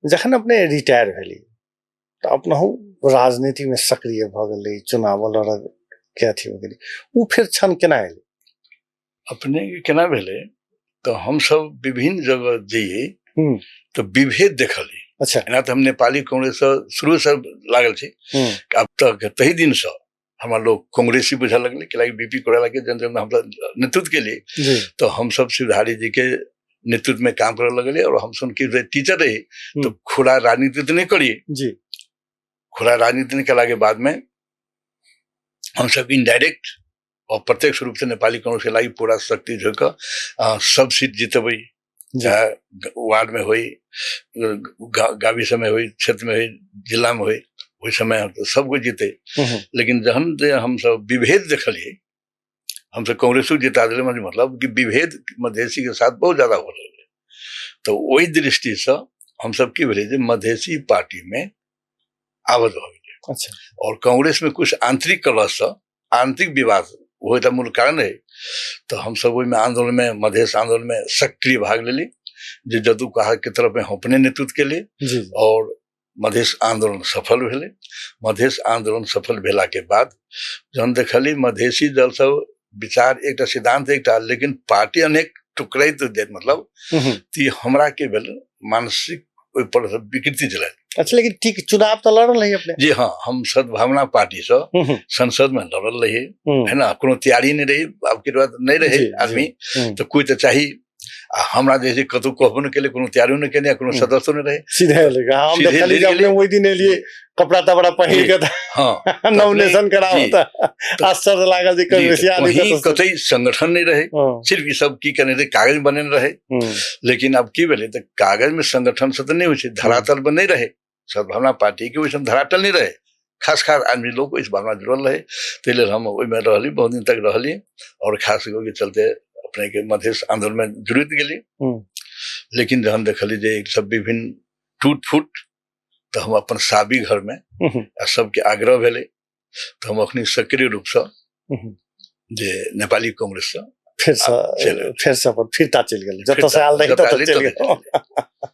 जखन अपने रिटायर भेली तऽ अपनहु राजनीतिमे सक्रिय भऽ गेलै, चुनाव लड़ऽ के अथी हो गेलै, ओ फेर क्षण केना एलै? अपने के केना भेलै तऽ हमसब विभिन्न जगह जइयै तऽ विभेद देखलियै। एना तऽ हम नेपाली कांग्रेससँ शुरूसँ लागल छी। आब तक तही दिनसँ हमरा लोग कांग्रेसी बुझऽ लगलै, कैलाकि बीपी कोइराला के जन जन हमसब नेतृत्व केलियै तऽ हमसब शिवधारी जी के नेतृत्व में काम करऽ लगलियै। और हमसब की टीचर रही तऽ खुला राजनीति तऽ नहि करियै। खुला राजनीति नहि केला के बाद में हमसब इनडायरेक्ट और प्रत्यक्ष रूप से नेपाली कांग्रेस के लागि पूरा शक्ति झोंकि कऽ सब सीट जितबै, चाहे वार्ड में होई, गावी समय होई, क्षेत्र में होई, जिला में होई, ओहि समय हम सब कोई जीते। लेकिन जहन जे हमसब विभेद देखलियै, हमसब कांग्रेसो जिता दिले, मतलब कि विभेद मधेसी के साथ बहुत ज्यादा हो लगलै। तऽ ओहि दृष्टिसँ हमसब की भेलै जे मधेसी पार्टी में आबद्ध भऽ गेलै। और कांग्रेस में कुछ आंतरिक कलहसँ, आंतरिक विवाद ओहो एकटा मूल कारण रहै। तऽ हमसब ओहिमे आंदोलन में, मधेश आंदोलन में सक्रिय भाग लेली, जे जदू कहा के तरफ में हम अपने नेतृत्व केलियै और मधेश आंदोलन सफल भेलै। मधेश आंदोलन सफल भेला के बाद जहन देखली मधेसी दल सब विचार एकटा, सिद्धांत एकटा, लेकिन पार्टी अनेक टुकराइत जाइत, मतलब ती हमरा के भेल मानसिक ओहि पर विकृति चलल। अच्छा, लेकिन ठीक चुनाव तऽ लड़ल रही अपने? जी हाँ, हम सद्भावना पार्टी से संसद में लड़ल रही, है ना। कोनो तैयारी नहीं रही, अब के बाद नहीं रहे आदमी तो कोई तो चाही। आ हमरा जे छै कतहु कहबो नहि केलै, कोनो तैयारियो नहि केने, कोनो सदस्यो नहि रहे। सीधे एलै, हम सीधे देखली लड़ि जे अपने गेलै। ओहि दिन एलियै कपड़ा तपड़ा पहिर के, नॉमिनेशन कराबऽ तऽ आश्चर्य लागल जे कांग्रेसी आदमी कहीं कतऽ से- कतई संगठन नहि रहे। सिर्फ ई सब की केने रहे, कागज बनेने रहे। लेकिन अब की भेलै तऽ कागज में संगठन से तऽ नहि होइ छै, धरातल पर नहि रहे। सद्भावना पार्टी के ओहिठाम धरातल नहि रहे, खास खास आदमी लोग ओहि भावना जुड़ल रहे, ताहि लेल हम ओहिमे रहली, बहुत दिन तक रहली और खास के चलते अपने के मधेश आंदोलन में जुड़ित गेली। लेकिन जहन देखली जे ई सब विभिन्न टूट फूट, तऽ हम अपन साबी घर में आ सबके आग्रह भेलै तऽ हम अखनी सक्रिय रूपसँ जे नेपाली कांग्रेससँ फेरसँ चलि गेल। फेरसँ अपन फिरता चलि गेल, जतऽसँ फिरता, आयल रही जतऽ ततऽ आयल रही चलि ततऽ गेल।